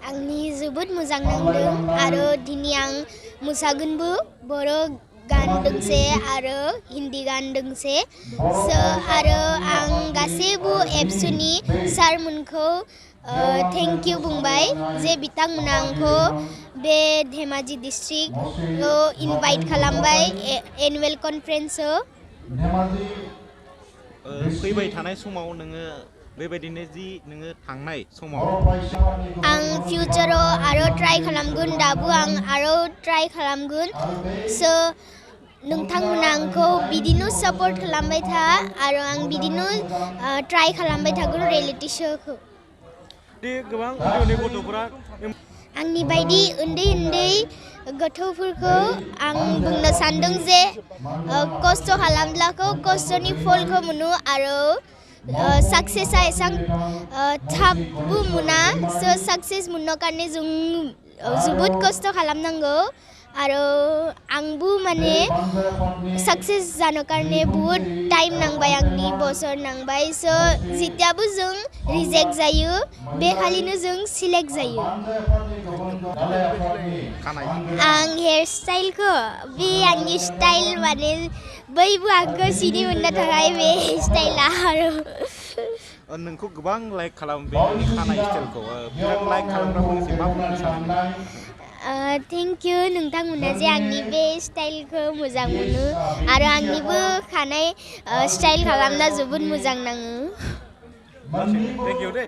आंनि जोबोद मोजां नांदों आरो दिनै आं मोसागोनबो बर' गान दोंसे आरो हिन्दी गान दोंसे आरो आं गासैबो एबसुनि सारमोनखौ थेंक इउ बुंबाय जे बिथांमोना आंखौ बे धेमाजि डिस्ट्रिक्टआव इनभाइट खालामबाय एनुवेल कनफारेन्सआव फैबाय थानाय समाव नोङो बेबायदिनो जि नोङो थांनाय समाव आं फिउचाराव आरो ट्राइ खालामगोन दाबो आं आरो ट्राइ खालामगोन नोंथांमोना आंखौ बिदिनो सापर्ट खालामबाय था आरो आं बिदिनो ट्राइ खालामबाय थागोन रियेलिटि श'खौ गोबां उन्दै गथ'फोरा आंनि बायदि उन्दै गथ'फोरखौ आं बुंनो सानदों जे खस्थ' खालामब्लाखौ खस्थ'नि फलखौ मोनो आरो साक्सेसआ एसां थाबबो मोना साक्सेस मोननो कारणे जों जोबोद खस्थ' खालामनांगौ आरो आंबो माने साक्सेस जानो कारणे बुहुत टाइम नांबाय आंनि बोसोर नांबाय जेतियाबो जों रिजेक्ट जायो बे खालिनो जों सिलेक्ट जायो आं हेयार स्टाइलखौ बे आंनि स्टाइल माने बयबो आंखौ सिनि मोननो थाखाय बे स्टाइला आरो नोंखौ गोबां लाइक खालामो बे खानाय स्टाइलखौ बिराद लाइक खालामग्राफोरनिसिम मा बुंनो सानो थेंक इउ नोंथांमोना जे आंनि बे स्टाइलखौ मोजां मोनो आरो आंनिबो खानाय स्टाइल खालामना जोबोद मोजां नाङो थेंक इउ दे